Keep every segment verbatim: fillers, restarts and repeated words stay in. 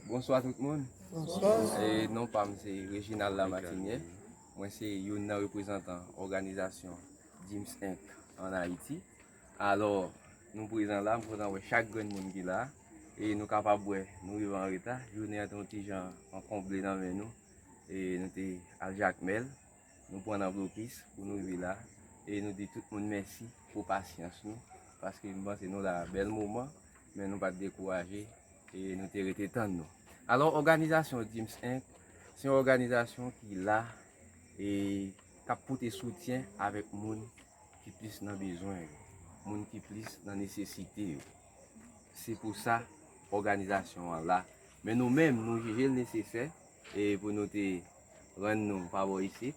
Bonswa tout moun. Bonswa. E non pa m se Reginald Lamartinière. Mwen se youn nan reprezantan òganizasyon Dims Inc ann Ayiti. Alò, nou prezan la, m kontan wè chak grenn moun ki la. E nou kapab wè, nou rive an reta. Jounen an te yon ti jan ankonble nan men nou. E nou te al Jakmèl. Nou pran nan blokis pou nou rive la. E nou di tout moun mèsi pou pasyans nou. Paske m panse nou la bèl moman, men nou pa t dekouraje. E nou te rete tann nou. Alò, òganizasyon Dims Inc se yon òganizasyon ki la e k ap pote soutyen avèk moun ki plis nan bezwen yo, moun ki plis nan nesesite yo. Se pou sa òganizasyon an la. Men nou menm, nou jije l nesesè e pou nou te rann nou pa bò isit,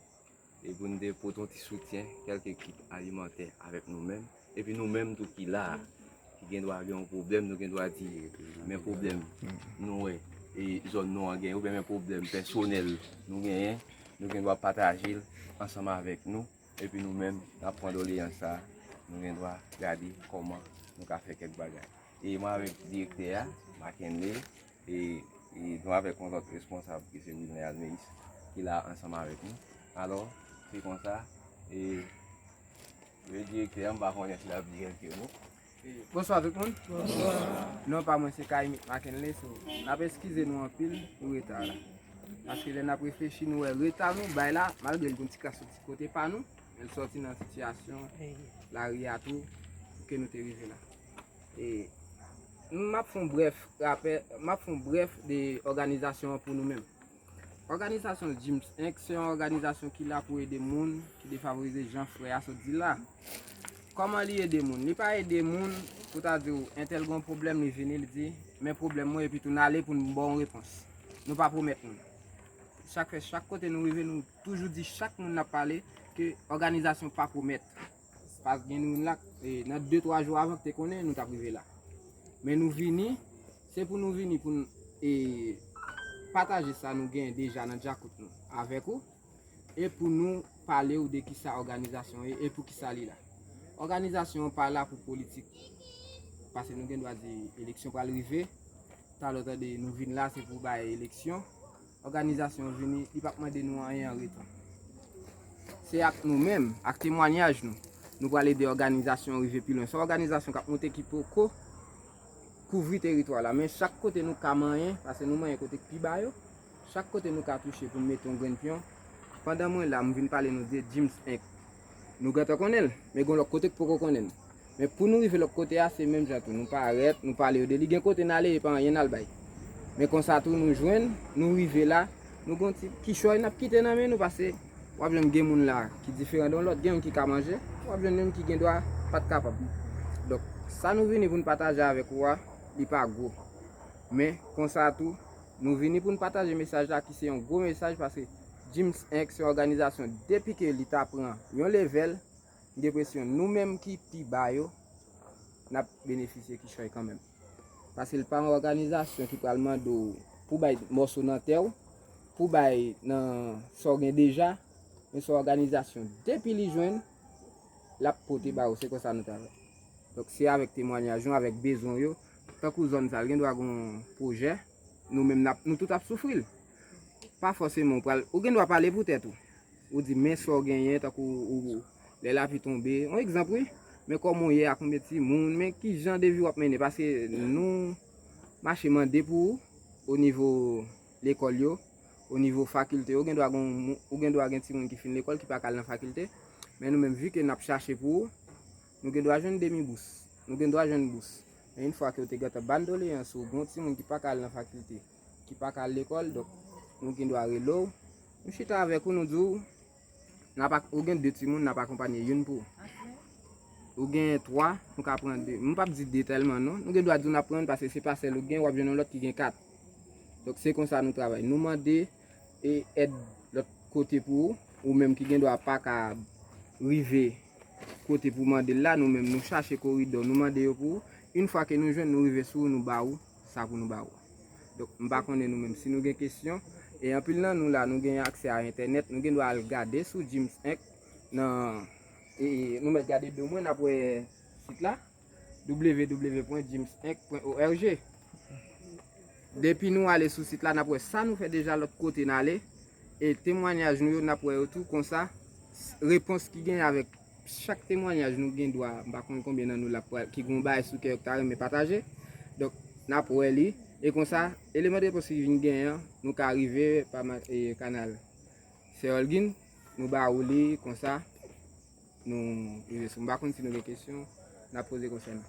e pou nou te pote yon ti soutyen, kèlke kit alimantè avèk nou menm. Epi nou menm tou ki la a, ki gen dwa gen yon pwoblèm, nou gen dwa di, men pwoblèm nou wè, e zòn nou an genyen, oubyen men pwoblèm pèsonèl nou genyen, nou gen dwa pataje l ansanm avèk nou. Epi nou menm, n ap pran doleyans sa a, nou gen dwa gade kòman nou ka fè kèk bagay. E mwen avèk direktè a, Mackenley, e, e nou avèk yon lòt responsab ki se Wilner Almeis, ki la ansanm avèk nou. Alò, se konsa, e, e direktè a, m pa konnen si l ap di kèlke mo. Bonswa tout moun. Bonswa. Non pa mwen se Kayimit Mackenley, so, n ap eskize nou anpil pou reta la. Paske lè n ap reflechi, nou wè reta nou bay la, malgre l gen yon ti kras soti kote pa nou, men l sòti nan sitiyasyon lari a tou, pou ke nou te rive la. E m ap fè yon brèf rapè, m ap fè yon brèf de òganizasyon an pou nou menm. Òganizasyon Dims Inc se yon òganizasyon ki la pou ede moun ki defavorize, jan frè a sot di la. Kòman li ede moun? Li pa ede moun pou ta di w entèl gen yon pwoblèm, li vini, li di, men pwoblèm mwen, epi tou n ale pou n ba w yon repons. Nou pa pwomèt moun. Chak fè, chak kote nou rive, nou toujou di chak moun n ap pale ke òganizasyon pa pwomèt. Paske gen moun la, e, nan de twa jou avan ki te konnen, nou t ap rive la. Men nou vini, se pou nou vini pou n, e, pataje sa nou gen deja nan djakout nou avèk ou, e pou nou pale w de kisa òganizasyon ye, e pou kisa li la. Òganizasyon an pa la pou politik. Paske nou gen dwa di eleksyon pral rive, talè w tande nou vin la, se pou bay eleksyon. Òganizasyon vini, li p ap mande nou anyen an retou. Se ak nou menm, ak temwanyaj nou, nou pral ede òganizasyon rive pi lwen. Se yon òganizasyon k ap monte ki poko kouvri teritwa la. Men chak kote nou ka manyen, paske nou manyen kote k pi ba yo, chak kote nou ka touche pou n mete yon grenn pyon. Pandan mwen la, m vin pale nou de Dims Inc. Nou gentan konnen l, men gen lòt kote k poko konnen l. Men pou nou rive lòt kote a, se menm jan tou. Nou parèt, nou pale yo de li. Gen kote n ale, e pa anyen n al bay. Men konsa tou, nou jwenn, nou rive la, nou gon ti kichòy n ap kite nan men nou, paske w ap jwenn gen moun la ki diferan de yon lòt, gen youn ki ka manje, w ap jwenn youn ki gen dwa pa t kapab. Donk, sa nou vini pou n pataje avèk ou a, li pa gwo. Men, konsa tou, nou vini pou n pataje mesaj la, ki se yon gwo mesaj, paske Dims Inc se yon òganizasyon, depi ke li ta pran yon levèl, m gen enpresyon nou menm ki pi ba yo, n ap benefisye kichòy kanmenm. Paske l pa yon òganizasyon ki pral mande w pou bay mòso nan tè w, pou bay nan sa w gen deja, men se yon òganizasyon. Depi li jwenn, l ap pote ba ou. Se konsa nou travay. Donk, se avèk temwanyaj nou, avèk bezwen yo. Tankou zòn sa, l gen dwa gen yon pwojè, nou menm n ap, nou tout ap soufri l. Pa fòseman ou pral, ou gen dwa pale pou tèt ou. Ou di, men sa w genyen, tankou ou, lè lapli tonbe. Yon egzanp, wi. Men kòman w ye a, konbyen timoun, men ki jan de vi w ap mennen. Paske nou mache mande pou ou, o nivo lekòl yo, o nivo fakilte yo, gen dwa gen, ou gen dwa gen timoun ki fin lekòl, ki pa ka al nan fakilte. Men nou menm, vi ke n ap chache pou ou, nou gen dwa jwenn demi bous. Nou gen dwa jwenn bous. Men yon fwa ke w te gentan ban doleyans ou, gen yon timoun ki pa ka al nan fakilte, ki pa ka al lekòl, donk, nou gen dwa rele w. Nou chita avèk ou, nou di w, n ap ak-, ou gen de timoun, n ap akonpanye youn pou ou. Ou gen twa, nou ka pran de. M p ap di de tèlman non. Nou gen dwa di w n ap pran youn, paske se pa sèl ou gen, w ap jwenn yon lòt ki gen kat. Donk, se konsa nou travay. Nou mande e èd lòt kote pou ou, ou menm ki gen dwa pa ka rive kote pou mande l la, nou menm nou chache koridò, nou mande yo pou ou. Yon fwa ke nou jwenn, nou rive sou ou, nou ba ou sa pou nou ba ou. Donk, m pa konnen nou menm si nou gen kesyon. E anpil nan nou la, nou gen aksè a entènèt, nou gen dwa al gade sou Dims Inc nan, e, e, nou mèt gade do mwen, n ap wè sit la, w w w pwen dims inc pwen org. Depi nou ale sou sit la, n ap wè sa nou fè deja lòt kote n ale. E temwanyaj nou yo, n ap wè yo tou konsa. Repons ki gen avèk chak temwanyaj nou gen dwa, m pa konn konbyen nan nou la ki gen yon bagay sou kè yo ki ta renmen pataje. Donk, n ap wè li. E konsa, eleman de repons ki vin genyen an, nou ka rive pa ma- e kanal Sè Olgin, nou ba ou li konsa. Nou rive sou. M pa konn si nou gen kesyon, n ap poze konsènan.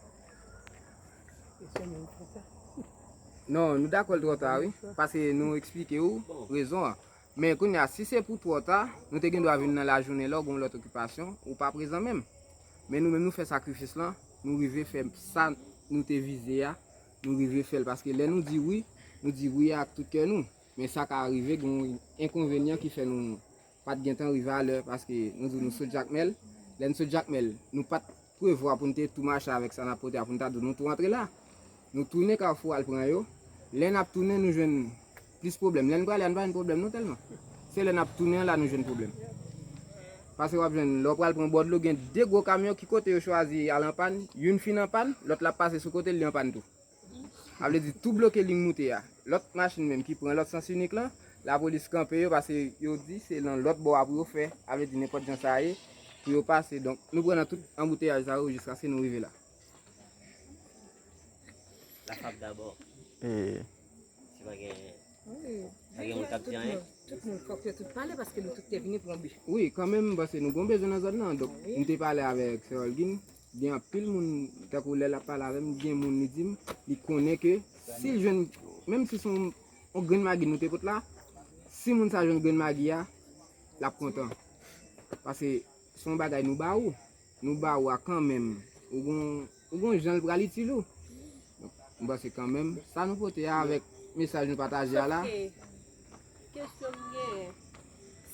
Non, nou dakò l twò ta, wi. Paske nou eksplike ou rezon an. Men kounye a, si se pou twò ta, nou te gen dwa vin nan lajounen la, ou gen yon lòt okipasyon, ou pa prezan menm. Men nou menm, nou fè sakrifis lan, nou rive fè sa nou te vize a, nou rive fè l. Paske lè nou di wi, nou di wi ak tout kè nou. Men sa ka rive, gen yon enkonvenyan ki fè nou pa t gentan rive alè, paske nou di nou sot Jakmèl. Lè n sot Jakmèl, nou pa t prevwa pou n te tou mache avèk sa n ap pote a, pou n ta di nou tou antre la. Nou tounen Kafou al pran yo. Lè n ap tounen, nou jwenn plis pwoblèm. Lè n prale a, nou pa jwenn pwoblèm non tèlman. Se lè n ap tounen an la nou jwenn pwoblèm. Paske w ap jwenn, lè w pral pran bò dlo, gen de gwo kamyon ki kote yo chwazi al an pàn, youn fin an pàn, lòt la ap pase sou kote l, li an pàn tou. Sa vle di tou bloke liy moute a. Lòt machin menm ki pran lòt sans inik lan, lapolis kanpe yo paske yo di se nan lòt bò a pou yo fè. Sa vle di nenpòt jan sa ye pou yo pase. Donk, nou pran nan tout anbouteyaj sa yo jiskaske nou rive la. La frappe d'abord. E Si pa gen, pa gen moun k ap di anyen. Tout moun, fòk yo tout pale paske nou tout te vini pou yon bi. Wi, kanmenm, m panse nou gon bezwen nan zòn nan. Donk, m te pale avèk Sè Olgin. Gen anpil moun, tankou lè l ap pale avè m, gen moun li di m, li konnen ke si l jwenn, menm si se yon, yon grenn magi nou te pot la, si moun sa jwenn grenn magi a, l ap kontan. Paske se yon bagay nou ba ou. Nou ba ou a kanmenm. Ou gon, ou gon jan l pral itil ou. Donk, m panse kanmenm, sa nou pote a avèk mesaj nou pataje a la. Kesyon m genyen,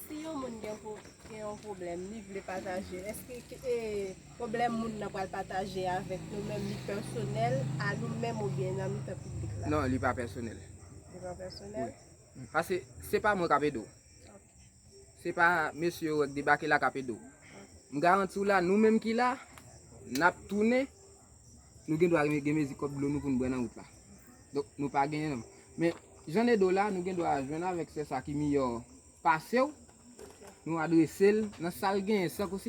si yon moun gen pou gen yon pwoblèm, li vle pataje, èske e, pwoblèm moun nan pral pataje avèk nou menm, li pèsonèl a nou menm oubyen nan mitan piblik la? Non, li pa pèsonèl. Li pa pèsonèl? Paske se pa mwen k ap ede w. Se pa mesye yo k debake la k ap ede w. M garanti w la, nou menm ki la, n ap tounen, nou gen dwa gen mezi kòb dlo nou pou n bwè nan wout la. Donk, nou pa genyen non. Men, jan n ede w la, nou gen dwa jwenn avèk sè sa ki miyò pase w, nou adrese l nan sa l genyen san ke w